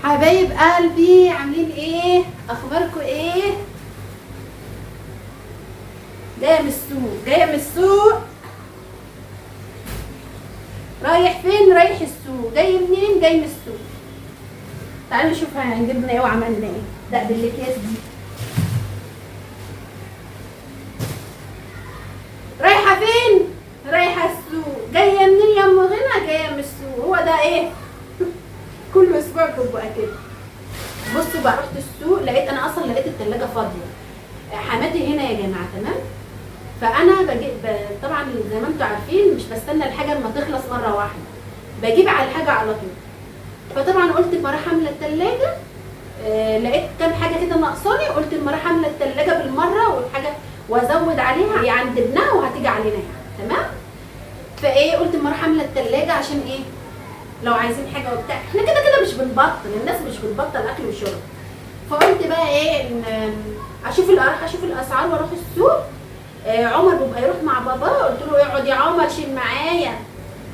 حبايب قلبي عاملين ايه؟ اخباركم ايه؟ جاية من السوق، جاية من السوق. رايح فين؟ رايح السوق. جاي منين؟ جاي من السوق. تعالوا نشوف هنجيبنا ايه وعملنا ايه. ده بالاكياس دي. رايحة فين؟ رايحة السوق. جاية منين يا ام غنى؟ جاية من السوق. هو ده ايه؟ كل اسبوع بتبقى كده. بصوا بقى، رحت السوق لقيت انا اصلا لقيت التلاجة فاضية. حماتي هنا يا جماعة، تمام؟ فانا بجيب طبعا زي ما انتم عارفين مش بستنى الحاجة اما تخلص مرة واحدة، بجيب على الحاجة على طول. فطبعا قلت اما اروح املى التلاجة، لقيت كام حاجة كده ناقصاني، قلت اما اروح املى التلاجة بالمرة والحاجة وازود عليها، هي عند ابنها وهتيجي علينا يعني، تمام؟ فايه قلت اما اروح املى التلاجة عشان ايه؟ لو عايزين حاجة وبتاع، احنا كده كده مش بنبطل، الناس مش بتبطل اكل وشرب. فقلت بقى ايه، ان اشوف اروح اشوف الاسعار واروح السوق. عمر بيبقى يروح مع بابا، قلت له اقعد يا عمر شيل معايا،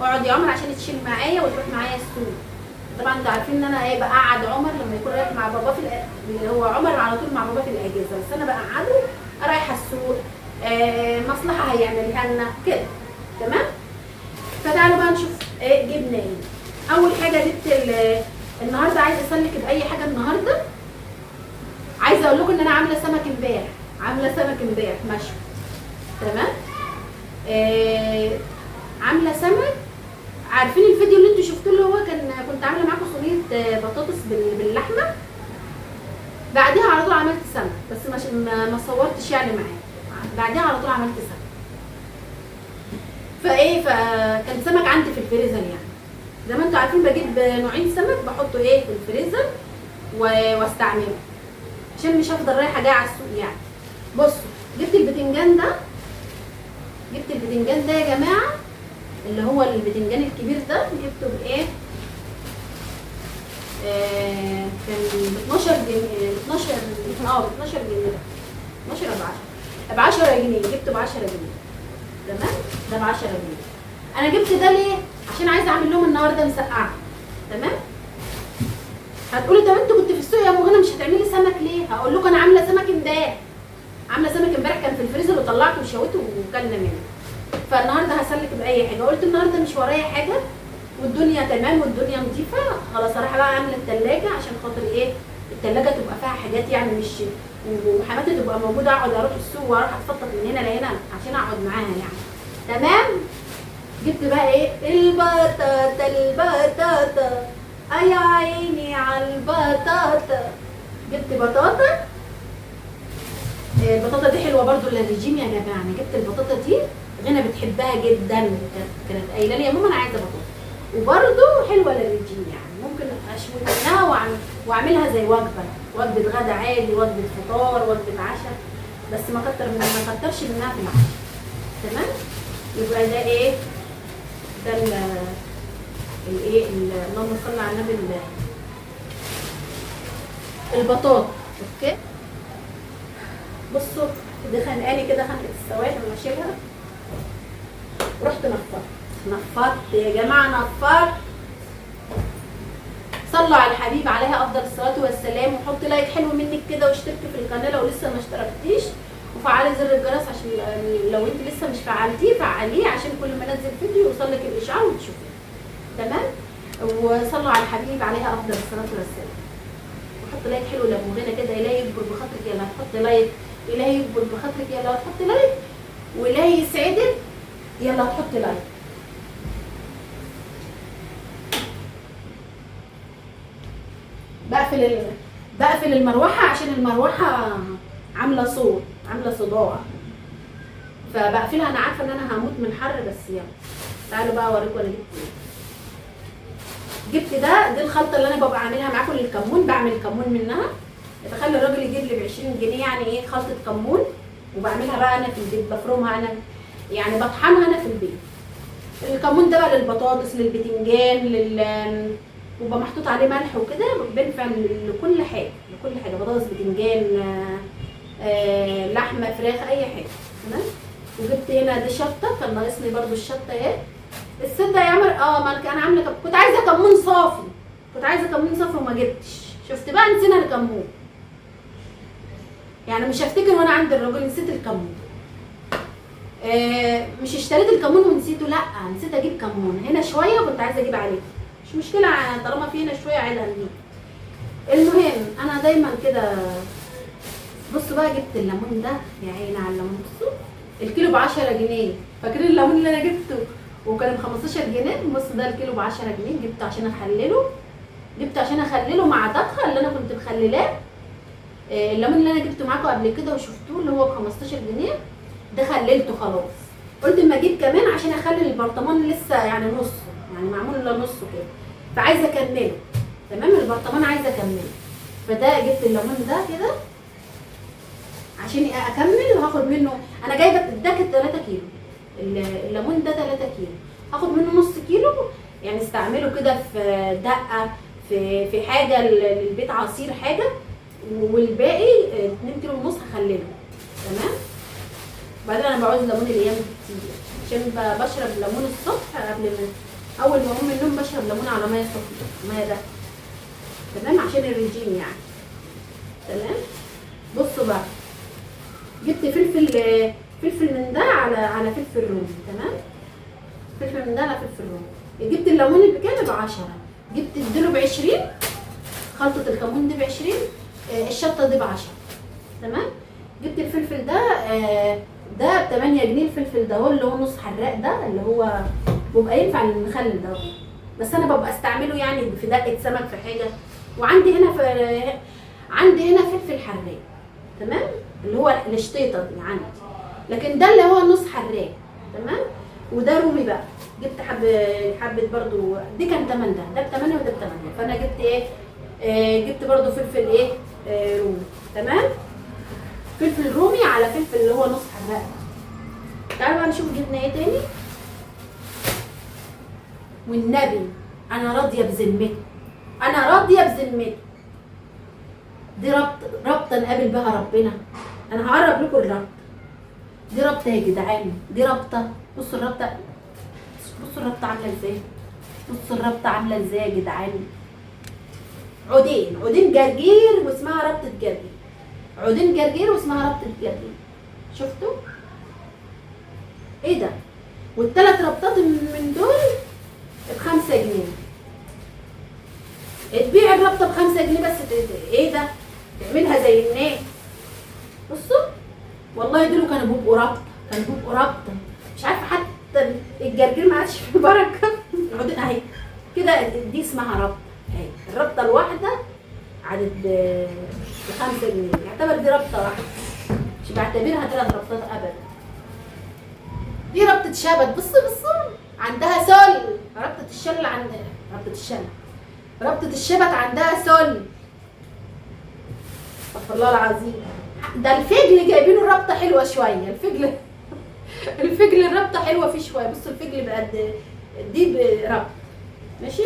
اقعد يا عمر عشان تشيل معايا وتروح معايا السوق. طبعا انتوا عارفين ان انا ايه، بقعد عمر لما يكون رايح مع بابا في هو عمر على طول مع بابا في الاجازة، بس انا بقعده رايحة السوق، مصلحة هيعملها لنا كده، تمام؟ فتعالوا بقى نشوف ايه جبنا ايه. اول حاجة جبت النهارده عايزه اسلك باي حاجة النهارده. عايزه اقول لكم ان انا عامله سمك امبارح، عامله سمك امبارح مشوي، تمام؟ عامله سمك. عارفين الفيديو اللي انتوا شفتوه اللي هو كنت عامله معاكم صينية بطاطس باللحمه، بعديها على طول عملت سمك، بس ما صورتش يعني معاكم. بعديها على طول عملت سمك. فايه، فكان سمك عندي في الفريزر، يعني زي ما انتوا عارفين بجيب نوعين سمك بحطه ايه في الفريزر واستعمله عشان مش هفضل رايحة جاية على السوق يعني. بصوا، جبت البتنجان ده، جبت البتنجان ده يا جماعة اللي هو البتنجان الكبير ده، جبته بايه؟ كان ب 12 جنيه، 12، ب 12 جنيه ده، 12 ب 10 جنيه، جبته ب 10 جنيه، تمام؟ ده ب 10 جنيه. انا جبت ده ليه؟ عشان عايزه اعمل لهم النهارده مسقعه، تمام؟ هتقولوا طب انتوا كنت في السوق يا ام غنى مش هتعملي سمك ليه؟ هقول لكم انا عامله سمك امبارح، عامله سمك امبارح كان في الفريزر وطلعته وشويته وكلنا منه. فالنهارده هسلك باي حاجة، قلت النهارده مش ورايا حاجة والدنيا تمام والدنيا نظيفة، خلاص اروح بقى اعمل التلاجة عشان خاطر ايه؟ التلاجة تبقى فيها حاجات يعني، مش وحماتي تبقى موجودة اقعد اروح السوق واروح اتفطط من هنا لهنا عشان اقعد معاها يعني، تمام؟ جبت بقى ايه؟ البطاطا، البطاطا، اي عيني على البطاطا. جبت بطاطا، البطاطا دي حلوة برضو للرجيم يا جماعة. انا جبت البطاطا دي، غنى بتحبها جدا، كانت قايله لي يا ماما انا عايزه بطاطا، وبرضو حلوة للرجيم يعني، ممكن اشوي منها واعملها زي وجبة، وجبة غدا عادي، وجبة فطار، وجبة عشاء، بس ما كترش منها في العشاء، تمام؟ يبقى ده ايه؟ ده الايه؟ اللهم صل على النبي، البطاطا. okay، بصوا دي خانقاني كده خنقه السواد لما اشيلها. رحت نفضت، نفضت يا جماعة، نفضت. صلوا على الحبيب عليها افضل الصلاة والسلام، وحط like حلو منك كده، واشتركي في القناة لو لسه ما اشتركتيش، وفعلي زر الجرس عشان لو انت لسه مش فعلتيه فعليه عشان كل ما انزل فيديو يوصلك الاشعار وتشوفيه، تمام؟ وصلوا على الحبيب عليها افضل الصلاة والسلام، وحط like حلو لابو غنى كده، الهي يكبر بخاطرك يلا هتحط like، الهي يكبر بخاطرك يلا هتحط like، والهي يسعدك يلا هتحط like. بقفل المروحة عشان المروحة عامله صوت، عامله صداع، فبقفلها. انا عارفه ان انا هموت من الحر، بس يلا تعالوا بقى اوريكم انا جبت ايه. جبت ده، دي الخلطة اللي انا ببقى عاملها معاكم للكمون، بعمل كمون منها، بخلي الراجل يجيب لي ب 20 جنيه يعني ايه خلطه كمون، وبعملها بقى انا في البيت، بفرمها انا يعني، بطحنها انا في البيت. الكمون ده بقى للبطاطس، للبتنجان، وبقى محطوط عليه ملح وكده، بينفع لكل حاجة، لكل حاجة، بطاطس، بتنجان، لحمه، فراخ، اي حاجة، تمام؟ وجبت هنا دي شطه، كان ناقصني برده الشطه اهي. الست يا عمر، ما انا عامله كنت عايزه كمون صافي، كنت عايزه كمون صفر وما جبتش. شفت بقى، نسينا الكمون، يعني مش هفتكر وانا عند الراجل نسيت الكمون. مش اشتريت الكمون ونسيته، لا نسيت اجيب كمون هنا شوية وكنت عايزه اجيب عليه، مش مشكلة طالما في هنا شوية عيلها نجيب. المهم انا دايما كده. بصوا بقى، جبت الليمون ده، يا عيني على الليمون. بصوا الكيلو ب10 جنيه، فاكرين الليمون اللي انا جبته وكان ب15 جنيه؟ بصوا ده الكيلو ب10 جنيه، جبته عشان اخلله، جبته عشان اخلله مع دخل اللي انا كنت مخللاه. الليمون اللي انا جبته معاكم قبل كده وشفتوه اللي هو ب15 جنيه ده خللته خلاص، قلت اما اجيب كمان عشان اخلل البرطمان لسه يعني نصه، يعني معمول لنصه كده، فعايزه اكمله. تمام، البرطمان عايزه اكمله، فده جبت الليمون ده كده عشان اكمل. وهاخد منه، انا جايبه ده كده 3 كيلو، الليمون ده 3 كيلو، هاخد منه نص كيلو يعني استعمله كده في دقه، في حاجة للبيت، عصير حاجة، والباقي 2 كيلو ونص هخلله. تمام. بعدين انا بعوز ليمون الايام دي كتير عشان بشرب ليمون الصبح قبل ما، اول ما اقوم من النوم بشرب ليمون على مية سخنة، مية دافيه. تمام، عشان الرجيم يعني. تمام. بصوا بقى، جبت فلفل من ده على فلفل رومي. تمام، فلفل من ده على فلفل رومي. جبت الليمون بكام؟ ب10. جبت الدلو ب20، خلطه الكمون دي ب20، الشطه دي ب10. تمام. جبت الفلفل ده، ده ب8 جنيه. الفلفل ده هو اللي هو نص حراق، ده اللي هو بيبقى ينفع للمخلل ده، بس انا ببقى استعمله يعني في دقه سمك في حاجة. وعندي هنا عندي هنا فلفل حراق. تمام، اللي هو الشطيطه دي عندي، لكن ده اللي هو نص حراق. تمام. وده رومي بقى، جبت حبه برضو، دي كان تمن ده ب8 وده ب8، فانا جبت ايه؟ جبت برضو فلفل ايه؟ رومي. تمام، فلفل رومي على فلفل اللي هو نص حراق. تعالوا بقى نشوف جبنا ايه تاني. والنبي انا راضية بذمته، انا راضية بذمته. دي ربطه نقابل بها ربنا. انا هقرب لكم الربطه دي، ربطه يا جدعان، دي ربطه. بصوا الربطه، بصوا الربطه عامله ازاي، بصوا الربطه عامله ازاي يا جدعان. عودين جرجير واسمها ربطه جرجير، عودين جرجير واسمها ربطه جرجير. شفتوا ايه ده؟ والثلاث ربطات من دول ب5 جنيه. تبيع الربطه ب5 جنيه بس، ايه ده؟ تعملها زي الناس. بصوا والله دول كانوا بيبقوا ربطه، كانوا بيبقوا ربطه، مش عارفه حتى الجرجير ما عادش فيه بركة. عودين اهي كده، دي اسمها ربطه اهي. الربطه الواحدة عدد ب5 جنيه، يعتبر دي ربطه واحدة، مش بعتبرها 3 ربطات ابدا. دي ربطه شبت. بصوا بصوا عندها سل، ربطه الشل عند ربطه الشل، ربطه الشبت عندها سل. استغفر الله العظيم. ده الفجل جايبينه الربطه حلوة شوية، الفجل الفجل الربطه حلوة فيه شوية. بصوا الفجل بقد دي بربط. ماشي،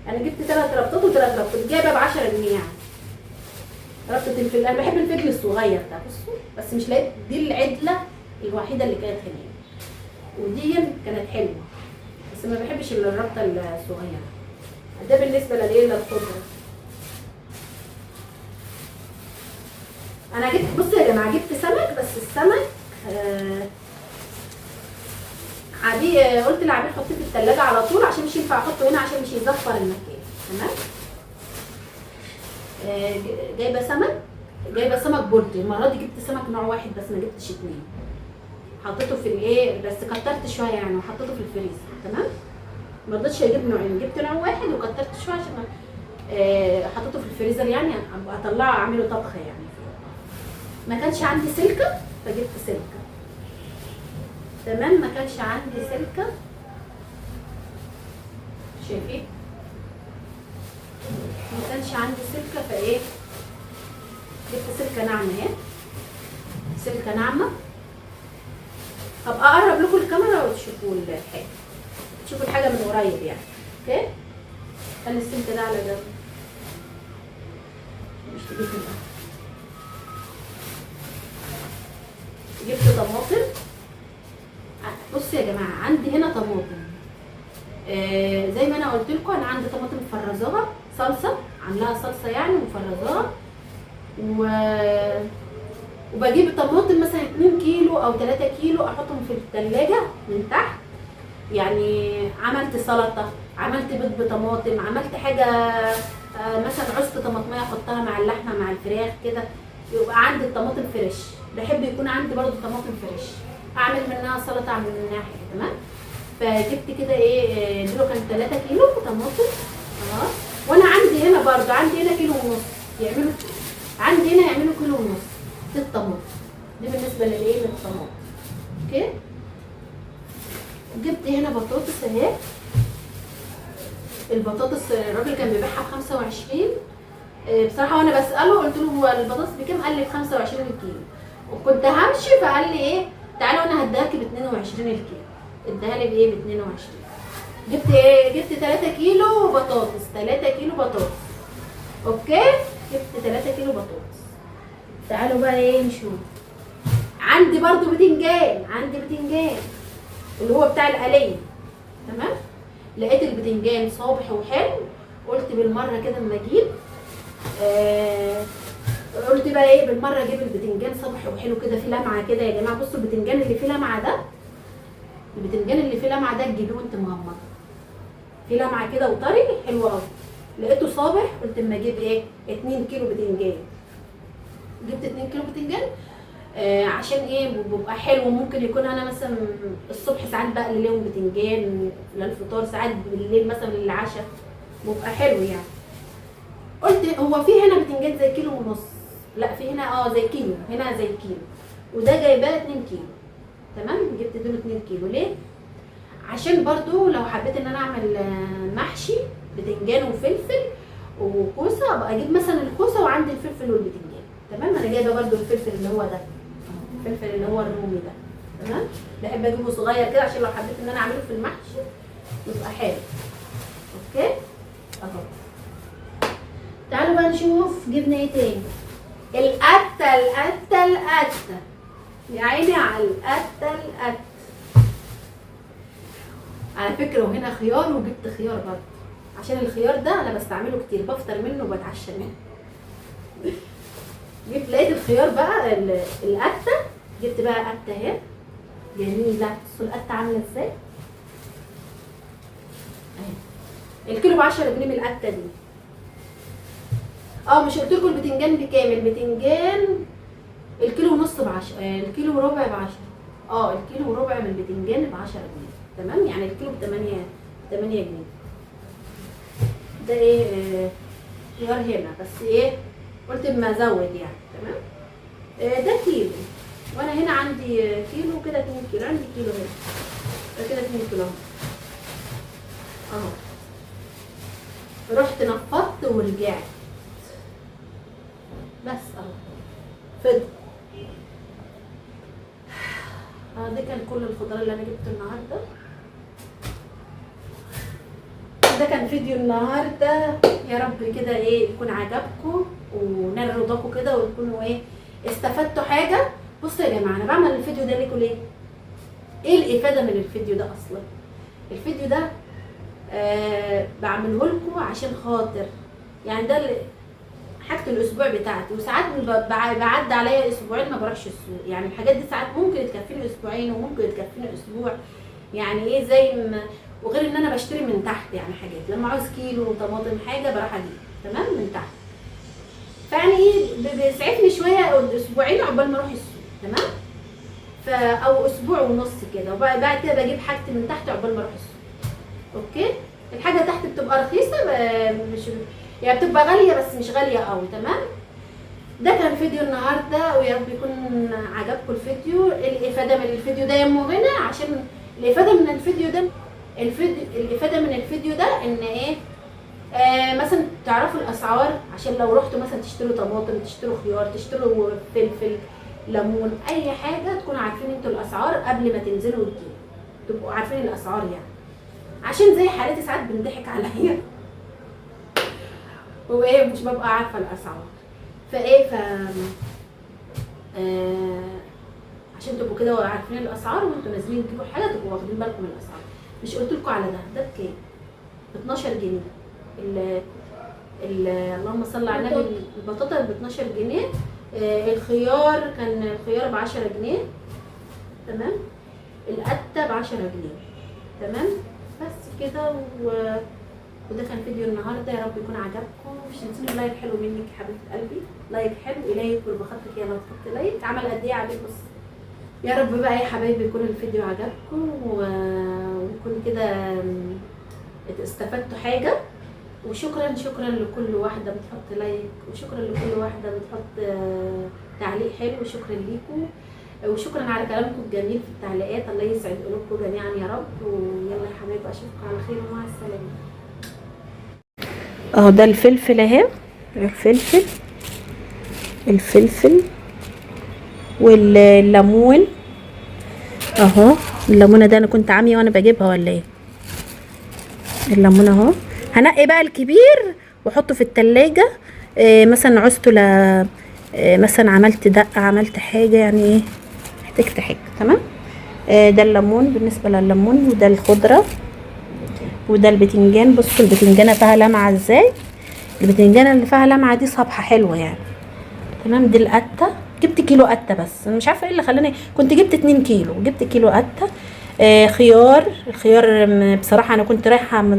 انا جبت 3 ربطات و3 ربطات، جايبه ب10 جنيه يعني. ربطه الفجل، انا بحب الفجل الصغير ده. بصوا بس مش لقيت دي العدله الوحيدة اللي كانت هناك، ودي كانت حلوة بس ما بحبش الا الربطه الصغيرة. ده بالنسبة للايه؟ للخضره. انا جبت، بصوا يا جماعة، جبت سمك، بس السمك عبيه، قلت لعبيه حطيه في التلاجة على طول عشان مش ينفع احطه هنا عشان مش يزفر المكان. تمام. جايبه سمك، جايبه سمك بلطي. المرة دي جبت سمك نوع واحد بس، ما جبتش 2. حطيته في الايه، بس كترت شوية يعني، وحطيته في الفريزر. تمام، ما رضيتش اجيب نوعين، جبت نوع واحد وكترت شوية عشان حطيته في الفريزر يعني اطلعه اعمله طبخه يعني. ما كانش عندي سلكه فجبت سلكه. تمام، ما كانش عندي سلكه، شايفين؟ ما كانش عندي سلكه فايه، جبت سلكه ناعمة اهي، سلكه ناعمة. هبقى اقرب لكم الكاميرا وتشوفوا الحاجة، تشوفوا الحاجة من قريب يعني. okay، خلي السلك ده على جنب، مش تجيب من. جبت طماطم. بصوا يا جماعة، عندي هنا طماطم، زي ما انا قلت لكم انا عندي طماطم مفرزاها صلصه، عاملاها صلصه يعني ومفرزاها، وبجيب الطماطم مثلا 2 كيلو او 3 كيلو احطهم في الثلاجة من تحت. يعني عملت سلطة، عملت بيض بطماطم، عملت حاجة مثلا عصت طماطميه احطها مع اللحمة مع الفراخ كده، يبقى عندي الطماطم fresh. بحب يكون عندي برضو طماطم fresh، اعمل منها سلطة، اعمل منها حاجة. تمام. فجبت كده ايه، دول كان 3 كيلو طماطم. وانا عندي هنا برضو، عندي هنا كيلو ونص يعملوا، عندي هنا يعملوا كيلو ونص الطماطم دي بالنسبة للايه، للطماطم. okay. جبت هنا بطاطس اهي. البطاطس الراجل كان بيبيعها ب25. بصراحة وانا بساله قلت له هو البطاطس بكام؟ قال لي ب25 الكيلو. وكنت همشي فقال لي ايه، تعالى وانا هديها لك ب22 الكيلو. اداها لي بايه؟ ب22. جبت ايه؟ جبت 3 كيلو بطاطس، 3 كيلو بطاطس. okay، جبت 3 كيلو بطاطس. تعالوا بقى ايه نشوف. عندي برضو بتنجان، عندي بتنجان اللي هو بتاع القليه. تمام. لقيت البتنجان صابح وحلو، قلت بالمرة كده اما اجيب، قلت بقى ايه بالمرة اجيب البتنجان صابح وحلو كده، فيه لمعة كده يا جماعة. بصوا البتنجان اللي فيه لمعة ده، البتنجان اللي فيه لمعة ده تجيبيه وانت مغمضه، فيه لمعة كده وطري حلو قوي. لقيته صابح، قلت اما اجيب ايه 2 كيلو بتنجان. جبت 2 كيلو بتنجان عشان ايه، بيبقى حلو. ممكن يكون انا مثلا الصبح ساعات بقلي لهم بتنجان للفطار، ساعات بالليل مثلا للعشاء، بيبقى حلو يعني. قلت هو في هنا بتنجان زي كيلو ونص، لا في هنا زي كيلو، هنا زي كيلو، وده جايباه 2 كيلو. تمام. جبت دول 2 كيلو ليه؟ عشان برضو لو حبيت ان انا اعمل محشي بتنجان وفلفل وكوسه، ابقى اجيب مثلا الكوسه وعندي الفلفل والبتنجان. تمام. انا جايبه برضو الفلفل اللي هو ده، الفلفل اللي هو الرومي ده. تمام. بحب اجيبه صغير كده عشان لو حبيت ان انا اعمله في المحشي يبقى حلو. okay اهو. تعالوا بقى نشوف جبنا ايه تاني. القته القته القته، يا عيني على القته القته. على فكرة وهنا خيار، وجبت خيار برضه عشان الخيار ده انا بستعمله كتير، بفطر منه وبتعشى منه. جبت لقيت الخيار بقى القته، جبت بقى قته اهي جميلة. بصوا القته عامله ازاي اهي. الكيلو ب10 جنيه من القته دي. مش قلت لكم البتنجان بكام؟ البتنجان الكيلو ونص ب10، الكيلو وربع ب10. الكيلو وربع من البتنجان ب10 جنيه. تمام. يعني الكيلو ب8 جنيه. ده ايه خيار هنا بس ايه، قلت اما ازود يعني. تمام. ده كيلو، وانا هنا عندي كيلو كده، 2 كيلو، عندي كيلو هنا ده كده 2 كيلو اهو. رحت نفضت ورجعت بس اهو فضل. ده كان كل الخضار اللي انا جبته النهارده. ده كان فيديو النهارده، يا رب كده ايه يكون عجبكم ونال رضاكم كده، وتكونوا ايه استفدتوا حاجة. بصوا يا جماعة، انا بعمل الفيديو ده ليكم ليه؟ ايه الافادة من الفيديو ده اصلا؟ الفيديو ده بعمله لكم عشان خاطر يعني ده حاجة الاسبوع بتاعتي، وساعات بعدي عليا اسبوعين ما بروحش السوق. يعني الحاجات دي ساعات ممكن تكفيني اسبوعين وممكن تكفيني اسبوع، يعني ايه زي ما، وغير ان انا بشتري من تحت يعني حاجات، لما عاوز كيلو طماطم حاجة بروح اجيب تمام من تحت. فيعني ايه بيسعفني شوية اسبوعين عقبال ما اروح السوق، تمام، او اسبوع ونص كده، وبعد كده بجيب حاجتي من تحت عقبال ما اروح السوق. okay، الحاجة تحت بتبقى رخيصة، مش يعني بتبقى غالية بس مش غالية قوي، تمام. ده كان فيديو النهارده، ويا رب يكون عجبكم الفيديو. الافادة من الفيديو ده يا ام غنى، عشان الافادة من الفيديو ده، الافادة من الفيديو ده ان ايه، مثلا تعرفوا الاسعار، عشان لو رحتوا مثلا تشتروا طماطم، تشتروا خيار، تشتروا فلفل، ليمون، اي حاجة، تكونوا عارفين انتوا الاسعار قبل ما تنزلوا وتجيبوا، تبقوا عارفين الاسعار يعني، عشان زي حالتي ساعات بنضحك عليا وايه مش ببقى عارفه الاسعار، فايه ف عشان تبقوا كده عارفين الاسعار وانتوا نازلين تجيبوا حاجة تبقوا واخدين بالكم من الاسعار. مش قلت لكم على ده، ده بكام؟ ب 12 جنيه. اللهم صل على النبي، البطاطا ب 12 جنيه. الخيار كان الخيار ب 10 جنيه، تمام. القته ب 10 جنيه، تمام. بس كده. وده كان فيديو النهارده، يا رب يكون عجبكم. مش تنسوني like حلو منك يا حبيبه قلبي، like حلو الهي يكون بخاطرك، يلا تحط like. عمل قد ايه عليك؟ بص يا رب بقى يا حبايبي يكون الفيديو عجبكم ويكون كده استفدتوا حاجة. وشكرا شكرا لكل واحدة بتحط like، وشكرا لكل واحدة بتحط تعليق حلو، وشكرا ليكم، وشكرا على كلامكم الجميل في التعليقات. الله يسعد قلوبكم جميعا يا رب. ويلا يا حبايبي اشوفكم على خير ومع السلامة. اهو ده الفلفل اهي، الفلفل، الفلفل والليمون اهو. الليمونه ده انا كنت عامية وانا بجيبها ولا ايه؟ الليمون اهو. هنقي بقى الكبير واحطه في التلاجة. مثلا عوزته ل مثلا عملت دقه، عملت حاجة، يعني ايه احتجت حاجة، تمام. ده الليمون بالنسبة لليمون، وده الخضرة، وده البتنجان. بصوا البتنجانه فيها لمعة ازاي، البتنجانه اللي فيها لمعة دي صبحة حلوة يعني، تمام. دي القته، جبت كيلو قته بس انا مش عارفه ايه اللي خلاني كنت جبت 2 كيلو، جبت كيلو قته. خيار، الخيار بصراحة انا كنت رايحة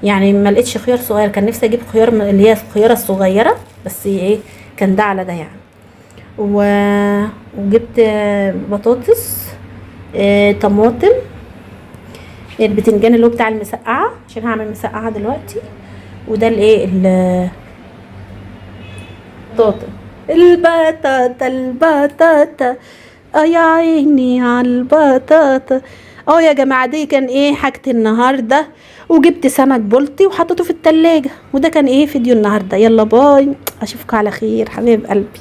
يعني ما لقيتش خيار صغير، كان نفسي اجيب خيار اللي هي الخيارة الصغيرة، بس ايه كان ده على ده يعني. وجبت بطاطس، طماطم، البتنجان اللي هو بتاع المسقعه عشان هعمل مسقعه دلوقتي. وده الايه البطاطا، البطاطا، البطاطا، يا عيني على البطاطا. يا جماعة دي كان ايه حاجة النهارده. وجبت سمك بلطي وحطيته في التلاجة. وده كان ايه فيديو النهارده. يلا باي، اشوفكم على خير حبايب قلبي.